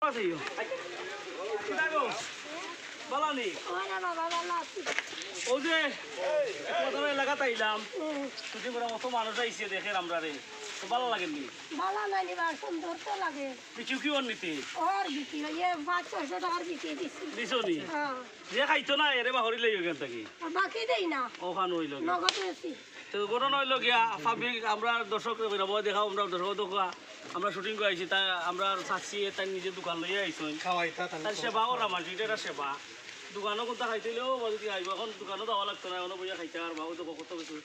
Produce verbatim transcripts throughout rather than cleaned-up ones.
আছি। কিতা গো? বালা নি? ওরে বাবা, বালা আছি। অউ যে, কত এলাকাত আইলাম। হুম। দুদিন পরে অত মানুষ আইছে দেখের আমরারে। তো বালা লাগের নি? বালা নায় নি বা, সুন্দর তো লাগে। বিকিও কি অর নিতে? অর বিকি, ওই যে পাঁচ ছয়শো টাকার বিকি দিছি। দিছো নি? হ্যাঁ। যে খাইতো না, এরে বাহরি লই অখান থাকি। আর বাকি দেই না। অখান অইলো গিয়া। নগদ বেশি। তো ঘটনা অইলো গিয়া, পাবলিক, আমরা দর্শক, দেখাও, আমরা দর্শক দেখা, আমরা শুটিং করি আইছি, তাই আমরা চাচ্ছি, তাই নিজে দোকান লইয়া আইছইন। খাওয়াইতা, তাহলে তাই সেবা ওরা মাঝে, এটা একটা সেবা। দোকানও কোনটা খাইতে হইলেও, বা যদি আইবো, এখন দোকানও যাওয়া লাগতো না, এখন বইয়া খাইতে আর বা ওই তো কত কিছু।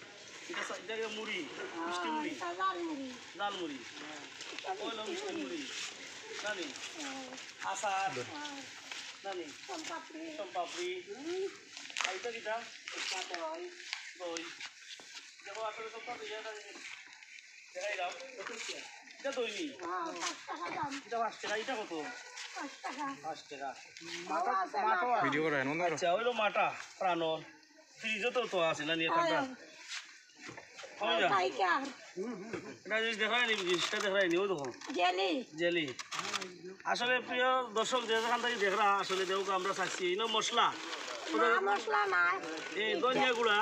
এটা সা-, এটা কি মুড়ি? মিষ্টি মুড়ি? এটা ঝাল মুড়ি। ঝাল মুড়ি। এটা ওই হলো মিষ্টি মিষ্টি মুড়ি। মুড়ি। জানি? হ্যাঁ। আচার। হ্যাঁ। জানি? সোনপাপড়ি। সোনপাপড়ি। হুম। আর এটা কিটা? এটা দই। দই। দেখো, আসলে সবটা তো ইয়ে না, দেখাই দাও। এটা দই নি? হ্যাঁ, পাঁচ টাকা দাম। এটা পাঁচ টাকা, এটা কত? পাঁচ টাকা। পাঁচ টাকা। মাটা, মাটা। ভিডিও করে, মনে করো। আচ্ছা, ওইলো মাটা, প্রাণর। ফ্রিজও তো, তো আছে না, নিয়ে ঠান্ডা। হ্যাঁ। হয় না? পাইকার। এটা জিনিস দেখায়নি, জিনিসটা দেখায়নি, ওই দেখো। জেলি। জেলি। আসলে প্রিয় দর্শক, যে যেখান থেকে দেখরা, আসলে দেখো আমরা চাচ্ছি, ইনো মশলা। না, মশলা নাই। এই ধনিয়া গুঁড়া।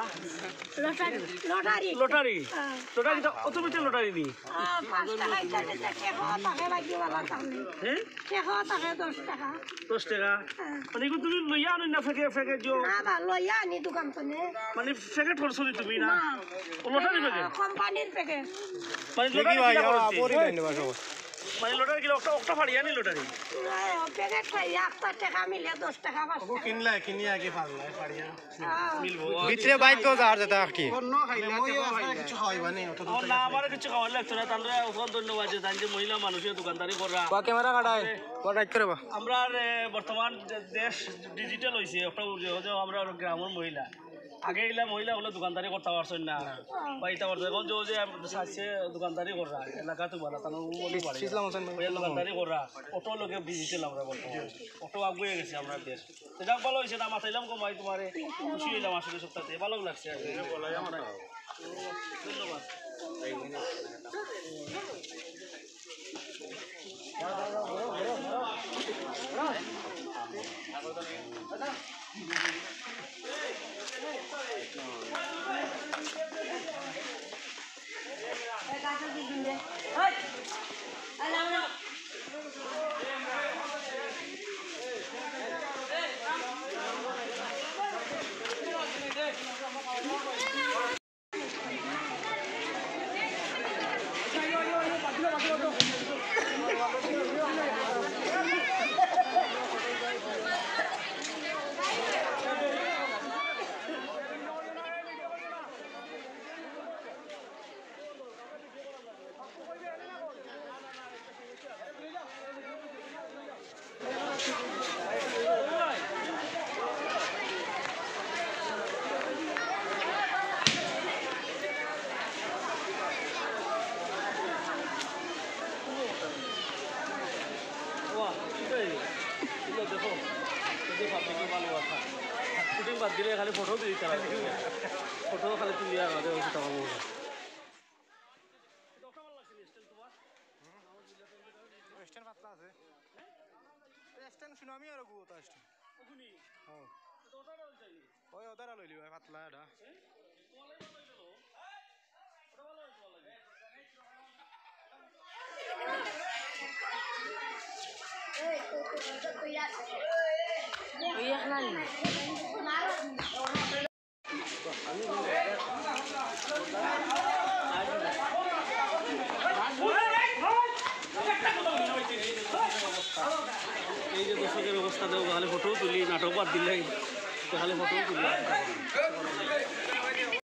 Lottery, lottery. লটারি? হ্যাঁ। লটারি তো অত বেশি লটারি নি? আহ, পাঁচ টাকা ইটা দিতে, টেকাও থাকে লাগি বালা কাম নাই। হ্যাঁ? টেকাও থাকে দশ টাকা। দশ টাকা? হ্যাঁ। মানে এগুলো তুমি লইয়া আনো না প্যাকেট, প্যাকেট দিও? না বা, লইয়া আনি দোকান তনে। মানে প্যাকেট করছো নি তুমি না? না। ও লটারি প্যাকেট? কোম্পানির প্যাকেট। মানে দেখি লটারি ভাই, কিনা আমার খরচ? আপরি লাইন দেবা সব। মানে লটারি কিনা একটা, একটা ফাড়িয়া নি লটারি? না, ও প্যাকেট খাই, একটা টেকা মিলে দশ টাকা, পাঁচ ও টাকা। কিনলে, কিনি আগে ফাড়লাই, ফাড়িয়া। হ্যাঁ। মিলবো। ভিতরে বাইক তো যার যেটা আর কি। অন্য খাইলে, মানে ওই তেমন আপনারা খাইলে। কিছু খাওয়াইবা নি, অত দূর ও থেকে না, আসলে। আমার কিছু খাওয়ার লাগতো না, তাহলে এখন ধন্যবাদ যে জানি যে মহিলা মানুষের দোকানদারি করা। বা ক্যামেরা কাটাই, বা রাইট করে বা। আমরা, এ, বর্তমান যে দেশ ডিজিটাল হইছে, একটা যে, যে আমরা গ্রামের মহিলা। আগে এগুলা মহিলা হলে দোকানদারি করতে পারছেন না। না। বা এটা করতে, এখন যে, যে চাইছে দোকানদারি করা, এলাকা তো ভালো, তাহলে ও বলি পারে। ইসলাম হোসেন ভাই। ওই দোকানদারি করা, অত লোকে ডিজিটাল আমরা বলতে পারি। অত আগুয়ে গেছে আমরা দেশ। তো যাক, ভালো হইছে না, মাথাইলাম গো মাই তোমারে, খুশি হইলাম আসলে সবটাতে, ভালো লাগছে আর কি। ধন্যবাদ। বাহ, এটাই। এগুলো দেখো, এই যে পাবলিকের ভালোবাসা। শুটিং বাদ দিলে খালি ফটো দিয়ে দিতে হবে। ফটো খালি তুলিয়া আমাদের ওই ফটো ভালো। স্ট্যান্ড পাতলা আছে। স্ট্যান্ড শুনো, আমি আরো গুতা স্ট্যান্ড। হ্যাঁ। ওই ওদারা লইলি ভাই, পাতলা এটা। ওই এক লাইন। এই যে দর্শকের অবস্থা, দেখো, খালি ফটো তুলি, নাটক বাদ দিলে, খালি ফটো তুলি।